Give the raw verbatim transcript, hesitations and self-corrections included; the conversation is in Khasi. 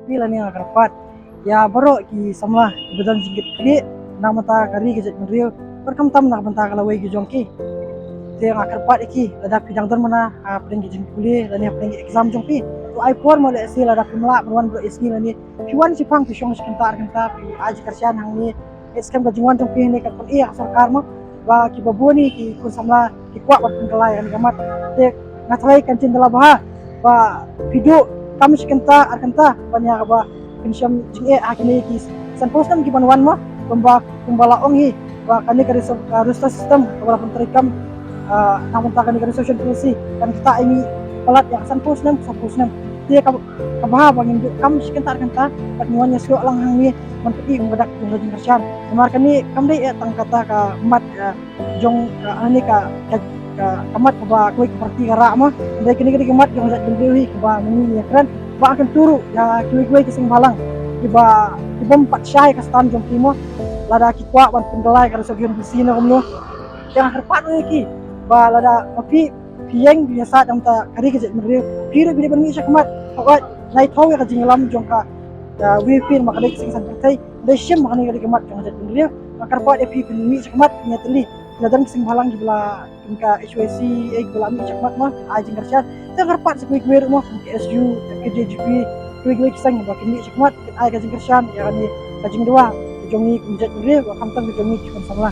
Phi lane nga kyrpad ïa baroh ki samla kiba don jingkitkhlieh na ka bynta ka ri ka jaitbynriew bad khamtam na ka bynta ka lawei ka jong ki. Te nga kyrpad ïa ki, lada phi dang don mynta hapdeng ki jingpule lane hapdeng ki exam jong phi, to ai por mo, lehse lada phim lah ban wan baroh ïa sngi lane phi wan shiphang, phi shong shi kynta ar kynta, phi ai jingkyrshan hangne. Ïa skhem ka jingwan jong phi hangne kan pynïaid ïa ka sorkar mo, ba kiba bun hi ki khun samla ki kwah ban pynkylla ïa kane ka mat. Te nga tharai kan jin da la bha ba phi duh kam shi kynta ar kynta ban ïa kaba pynshem jingeh ha kine ki sanphew snem ki ban wan mo, kumba, kumba la ong hi ba kane ka reserve, ka roster system kaba la pyntreikam, ah, na ka bynta kane ka reservation policy kan ktah ïa ngi palat ïa ka sanphew snem, sanphew snem. Te ka, ka bha ba ngin duh kam shi kynta ar kynta bad ngin wan ïasnoh lang hangne ban pyni kum ka dak jong ka jingkyrshan. Namar kane kam dei eh tang kata ka mat, eh, jong, eh, hangne ka, ka, ka, ka mat kaba kawei ka party ka rah mo. Hynrei kane ka dei ka mat jong ka jaitbynriew hi kaba ma ngi ngi ïakren. Ba kan kyntu ruh ïa kiwei kiwei ki seng bhalang kiba, ki bym pat shai ka stand jong ki mo, lada ki kwah ban pynkylla ïa ka reservation policy ne kumno. Te nga kyrpad ruh ïa ki ba lada ma phi, phi ïeng phi ïasaid na ka bynta ka ri ka jaitbynriew, phi ruh phi dei ban mih shakhmat. Hooid, nai thaw ïa ka jingïalam jong ka, ka V P ma ka dei ka seng saiñ pyrthei, hynrei shim ba kane ka dei ka mat jong ka jaitbynriew. Nga kyrpad ïa phi phin mih shakhmat, phin ïatylli. Lada don ki seng bhalang kiba la, kum ka H Y C, eh, kiba la mih shakhmat mo, ai jingkyrshan. Te nga kyrpad sa kiwei kiwei ruh mo, kum ka K S U, ka K J G P, kiwei kiwei ki seng ba kin mih shakhmat, kin ai ka jingkyrshan ïa kane ka jingdawa ka jong ngi kum jaitbynriew, khamtam ka jong ngi ki khun samla.